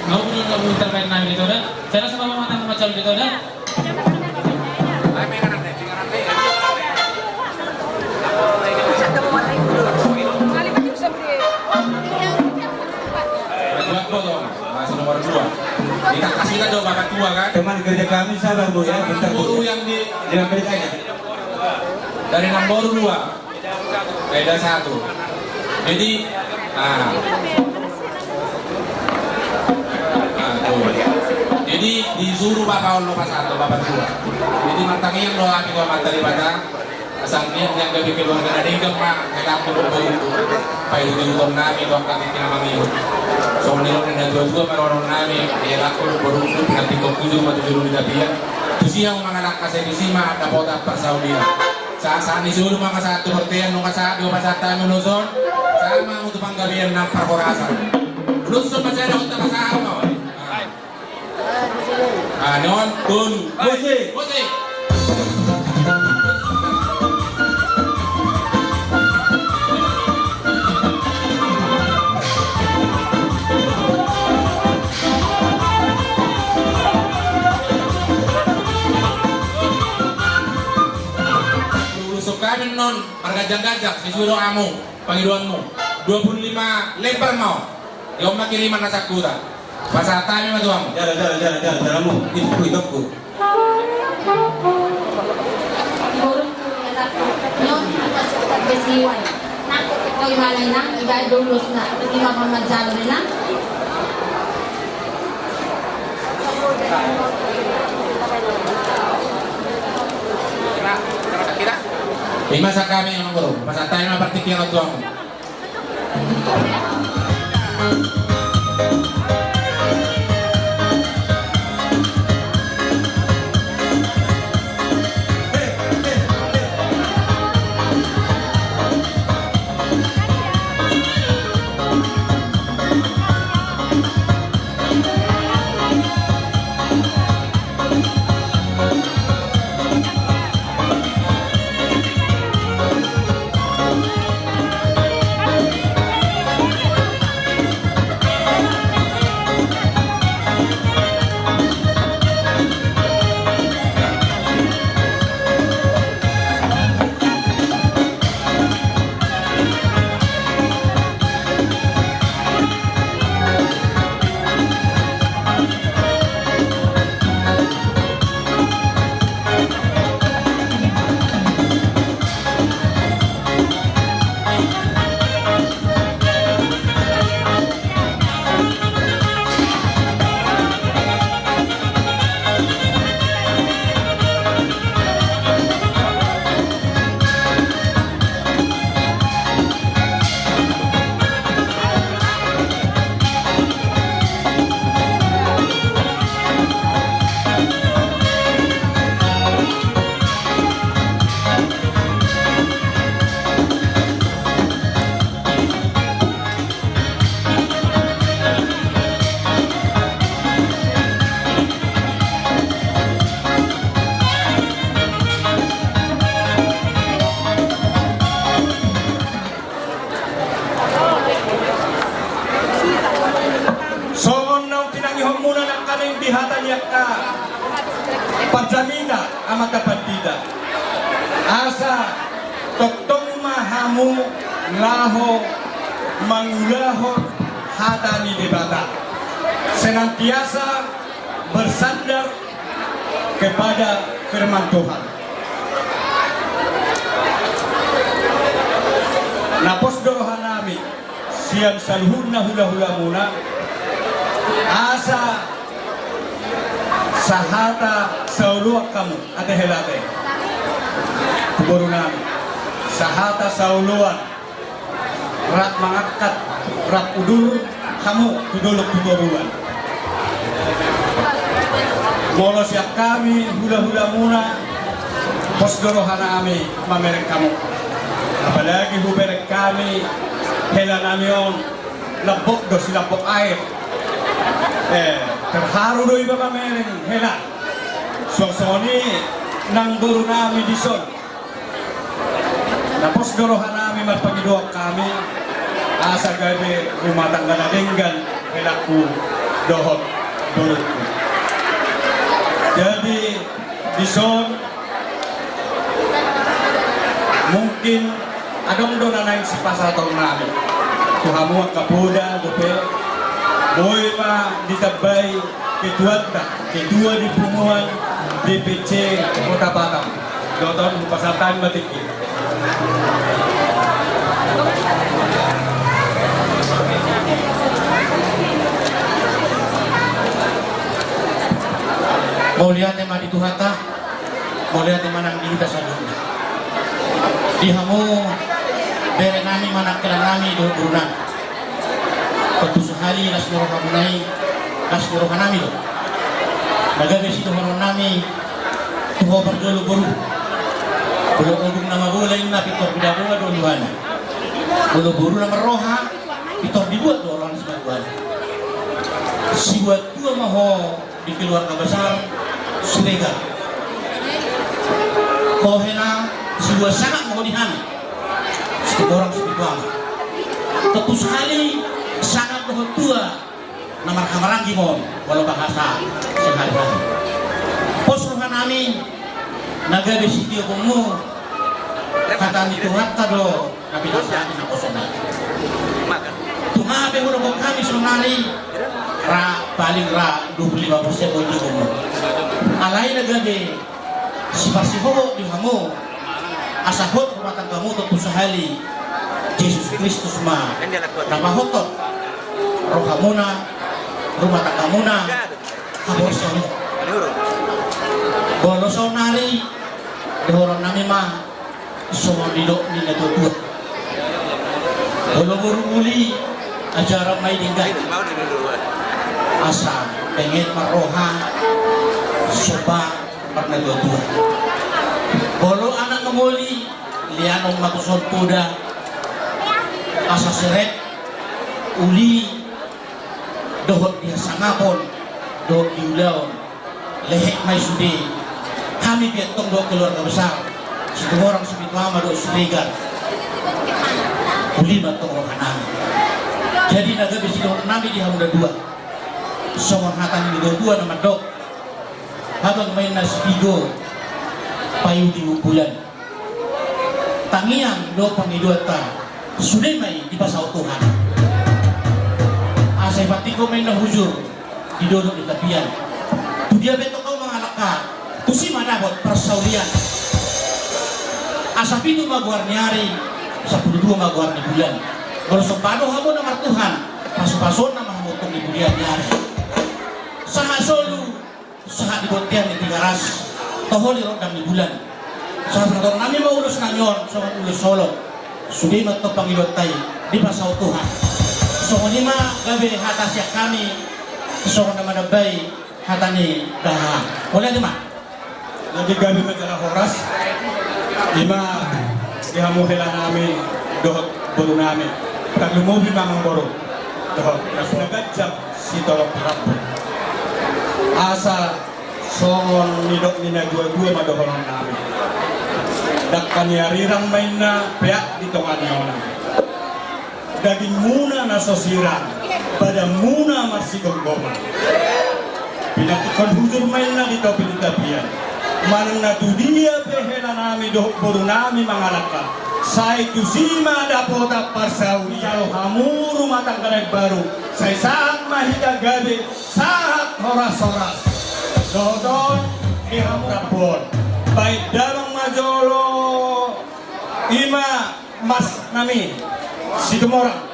mau dulu terkait nami itu dah. Saya rasa bapak mata memacam itu dah. Buat foto. Masih nomor dua. Kita kasih kita coba bapak tua kan. Teman kerja kami sabar bu ya. Bentar bu. Guru yang di. Dia beritanya. Dari nomor dua. Beda satu. Jadi, ah. Ah, tuh. Jadi disuruh bapak on lopa satu, bapak dua. Jadi martangiang do hami tu Amanta Debata. Asa anggiat nian gabe keluarga na denggan ma, helakhon do boru. Paihuthon nami tu angka tingki na mangihut. Songon nidok ni na tua-tua ma dohonon nami, helakhon do boru, pinantikkon hujur ma tu jolo ni tapian. Tusi hamu mangalangka sai tusi ma dapotan parsaulian. Sahat-sahat ni solu ma angka sahat tu bontean, nunga sahat do pasahat hami ulos on. Sahat ma hamu tu panggabean nang parhorasan. Ulos on ma sada hot pasahat ma. Ah, non, tolu. Musik. Musik. Ulos on hami non. Marganjang-ganjang, sesuai dohot hamu, pangidoanmu. Dua puluh lima lembar ma on. Di on ma kiriman na sangkutan. Pasahat hami ma tu hamu. Jala, jala, jala, jala, jala hamu. Itu, itu, itu. Ima sangkami nang guru, pasahat hami ma partingkian on tu hamu. Hata ni angka parjamita, amanta pandita, asa tongtong ma hamu laho mangulahon hata ni Debata, senantiasa bersandar kepada firman Tuhan. Na pos do rohanami sian saluhutna hulahulamuna, asa sahata saoloan hamu, ate hela ate, tu borunami, sahata saoloan, rap mangangkat, rap udur hamu tu dolok tu toruan. Molo sian hami hulahulamuna, pos do rohanami mamereng hamu. Apalagi hubereng hami helanami on, lambok do silambok air. Eh, terharu do iba mamereng hela. Suang songon i nang borunami dison. Na pos do rohanami marpangidoan hami, asa gabe rumah tangga na denggan helangku dohot borungku. Jadi, dison, mungkin adong do na naeng sipasahatonnami tu hamu angka poda dope, boi ma ditambai ketuanta, ketua di punguan D P C Kota Batam. Dohot on hupasahat ma tingki. Mauliate ma di Tuhanta, mauliate ma nang di hita saluhutna. Di hamu berenami manang helanami dohot borunami. Tontu sahali las ni rohamuna i, las ni rohanami do. Na gabe sidohononnami tu ho parjolo boru. Molo ogung na mabola inna, pintor binabola do luhana. Molo boru na marroha, pintor dibuat do roha ni simatua. Sibuat tua ma ho di keluarga besar Siregar. Ho hela, sibuat sangap ma ho di hami. Situmorang sipitu ama. Tontu sahali sangap dohot tua na marhahamaranggi ma on, molo bahasa sehari-hari. Pos rohanami na gabe sitioponmu, hata ni Tuhanta do na pinasahat na kosonai. Tung aha pe hudokhon hami sonari, ra paling ra dua puluh lima persen do sitioponmu. Alai na gabe siparsihohot di hamu, asa hot rumah tanggamu tontu sahali Jesus Kristus ma na pahothon rohamuna, rumah tanggamuna, haporseaon. Molo sonari dohononnami ma songon nidok ni natuatua. Molo boru uli, ajaran ma i denggan. Asa pengen marroha somba parnatuatua. Molo anak mangoli, leanon ma tuson poda. Asa serep, uli, dohot di hasangapon, dohot di ulaon. Lehek ma i sude. Hami pe antong dohot keluarga besar Situmorang sipitu ama dohot Siregar, uli ma antong rohanami. Jadi na gabe sidohononnami di hamu na dua, songon hata ni natuatua na mandok: Habang ma inna sipigo, paiu di bulan. Tangiang dohot pangidoanta, sude ma i dipasaut Tuhan. Asa ipatikko ma inna hujur di dolok ni tapian. Tu dia pe antong ho mangalangka, tusi ma dapot parsaulian. Asa pitu ma goar ni ari, sampulu dua ma goar ni bulan. Molo somba do hamu na martuhan, pasupasuonna ma hamu antong di bulan ni ari. Sahat solu, sahat di bontean ni Tigaras, toholi rondang ni bulan. Sahat sahatonnami ma ulos nami on songon ulos holong. Sude ma antong pangidoanta i dipasaut Tuhan. Songon i ma gabe hata sian hami, songon na manambai hata ni dahahang. Mauliate ma. Jadi gabe ma jala horas. I ma di hamu helanami dohot borunami. Tarlumobi ma amangboru dohot na sinaganjang sitolop rambu. Asa songon nidok ni natuatua ma dohononnami: Dangka ni arirang ma inna peak di tonga ni onan. Dagingmuna na so sirang, badanmuna marsigomgoman. Pinantikhon hujur ma inna di topi ni tapian. Manang na tu dia pe hela nami dohot boru nami mangalangka, sai tusi ma dapotan parsaulian. Jalo hamu rumah tangga na imbaru, sai sahat ma hita gabe, sahat horas-horas. Dohot on, di hamu rap on. Baen damang ma jolo, i ma mas nami, Situmorang.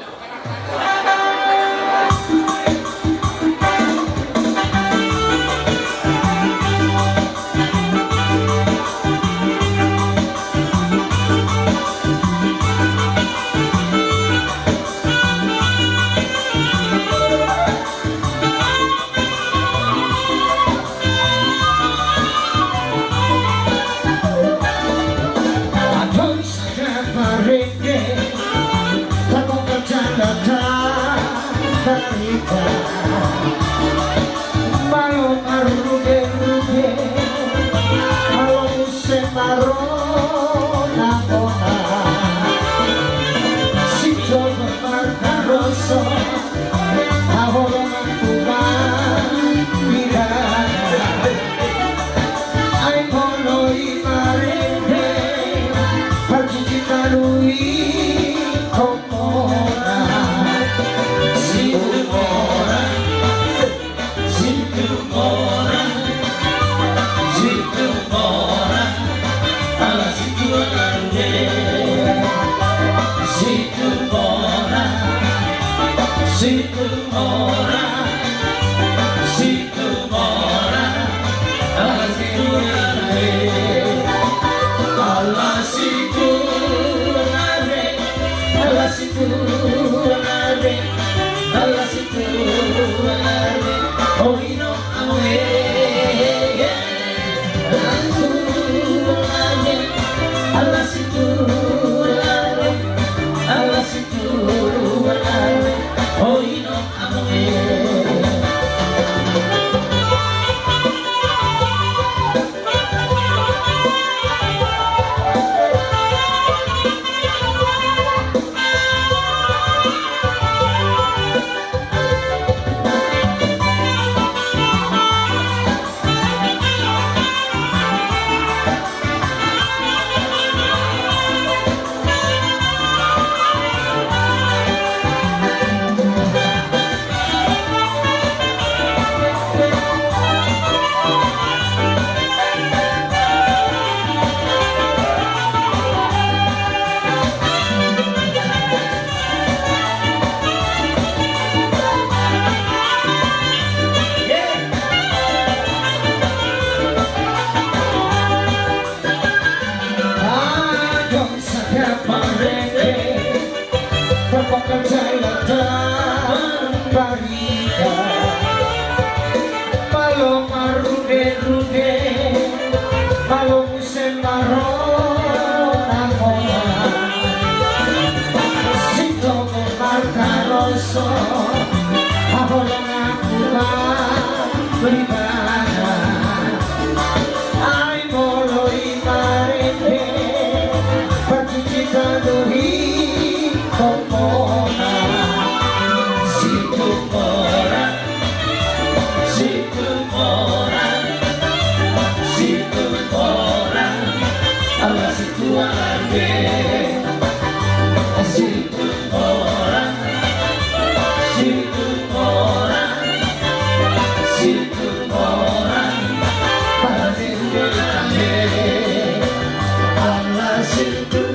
Adong sada parende, tarbongkar jala tarbarita. Malo marrude-rude, malo muse marona-ona. Sintong markaroso, haholongan tu bangkina. Ai molo i marende, parjujut alu i komona. Situmorang, Situmorang, Situmorang, ala Situmorang, Situmorang, Situmorang, Situmorang, ala Situmorang, ala Situmorang, ala Situmorang, ala Situmorang, oi no amang e. Ala Situmorang, ala Situmorang, ala Situmorang, oi no amang e. Adong sada parende, tarbongkar jala tarbarita. Malo marrude-rude, malo muse marona-ona. Sintong markaroso, haholongan tu bangkina. Ai molo i marende, parjujut alu i komona. Situmorang, Situmorang, Situmorang, ala Situmorang, Situmorang, Situmorang, Situmorang, ala Situmorang, ala Situmorang.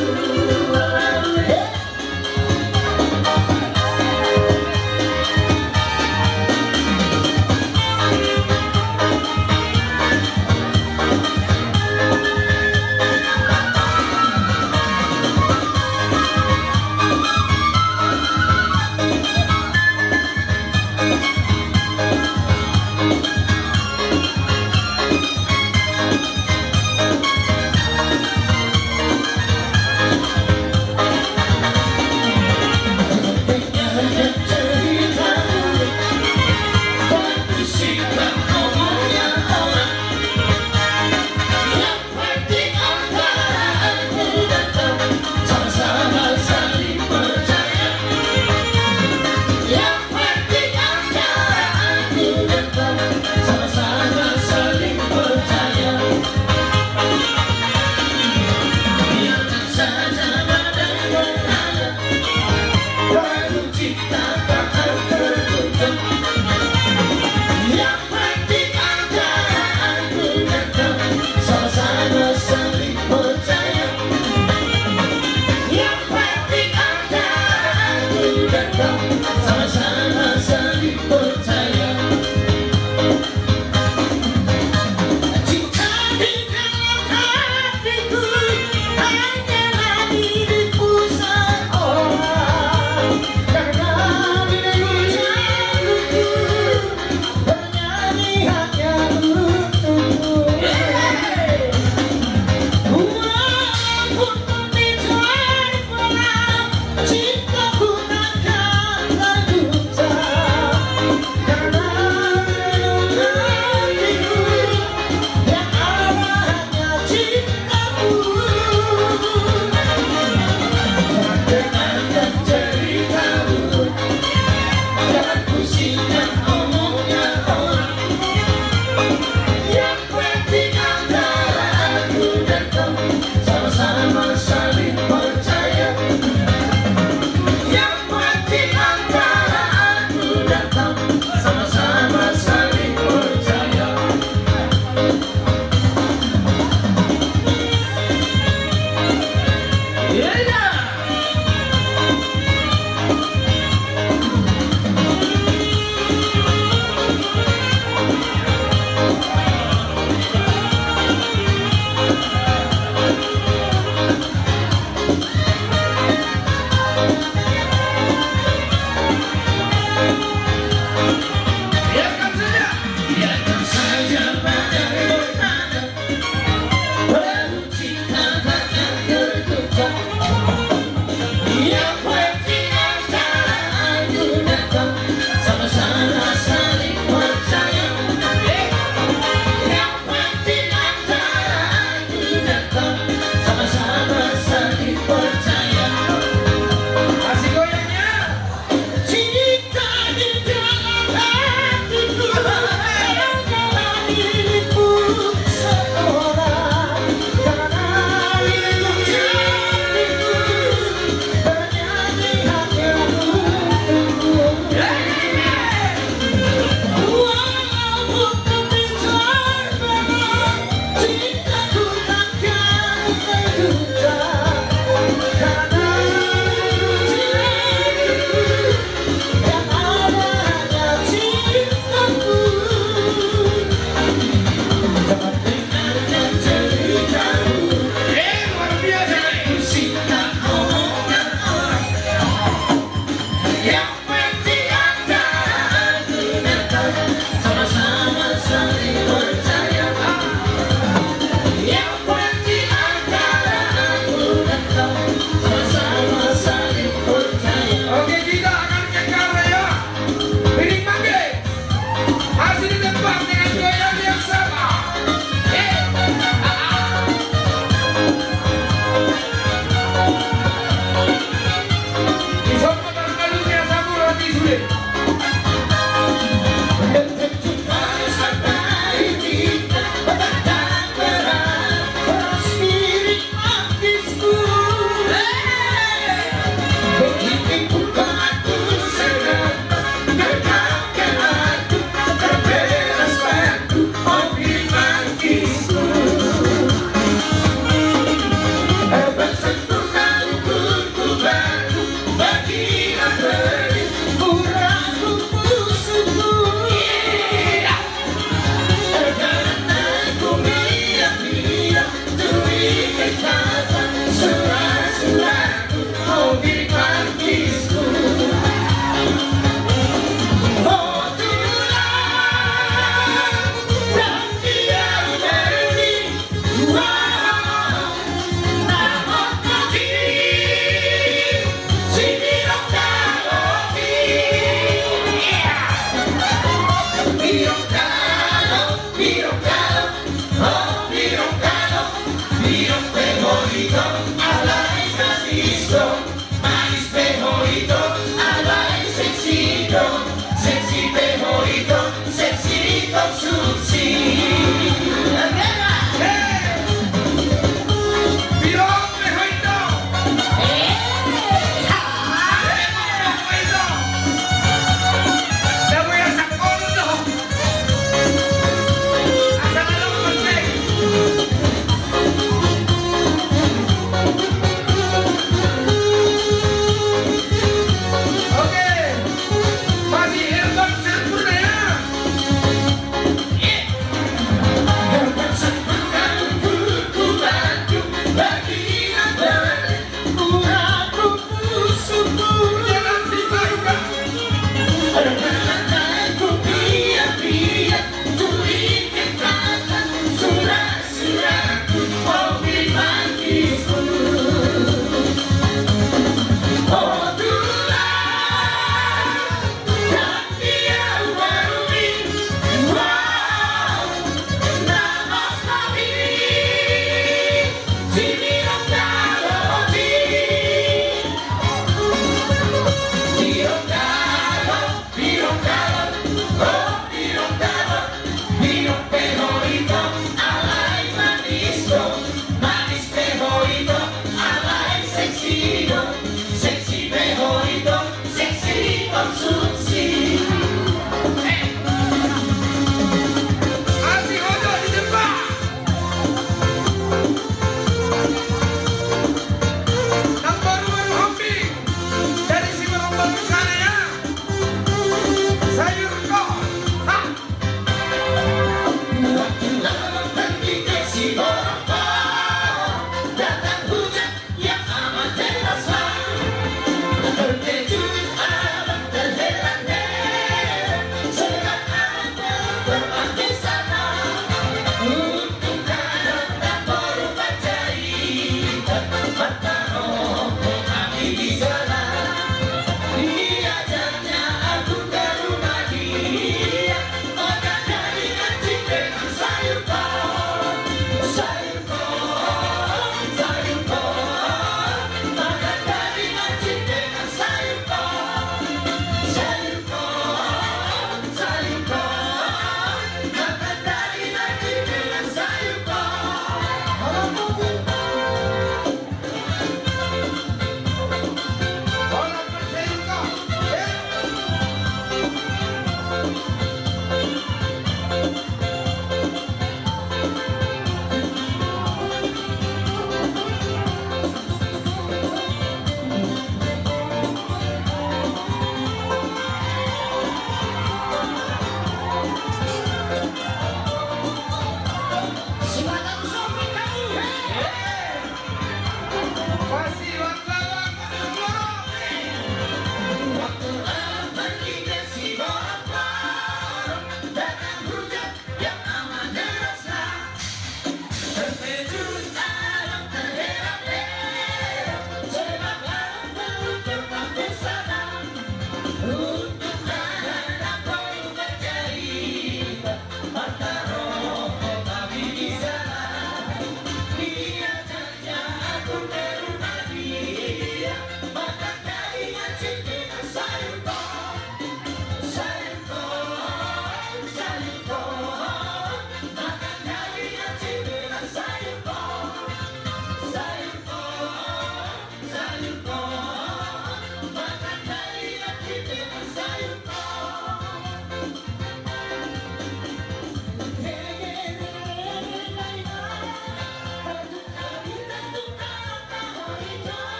Yang penting ada aku datang, sama-sama saling percaya. Yang penting ada aku datang, sama-sama saling percaya. Oke, kita akan ke karya. Ini pakai. Masih di tempat dengan goyang yang sama. Eh, ah, ah. Di sono barangkali biasa murah di sulit.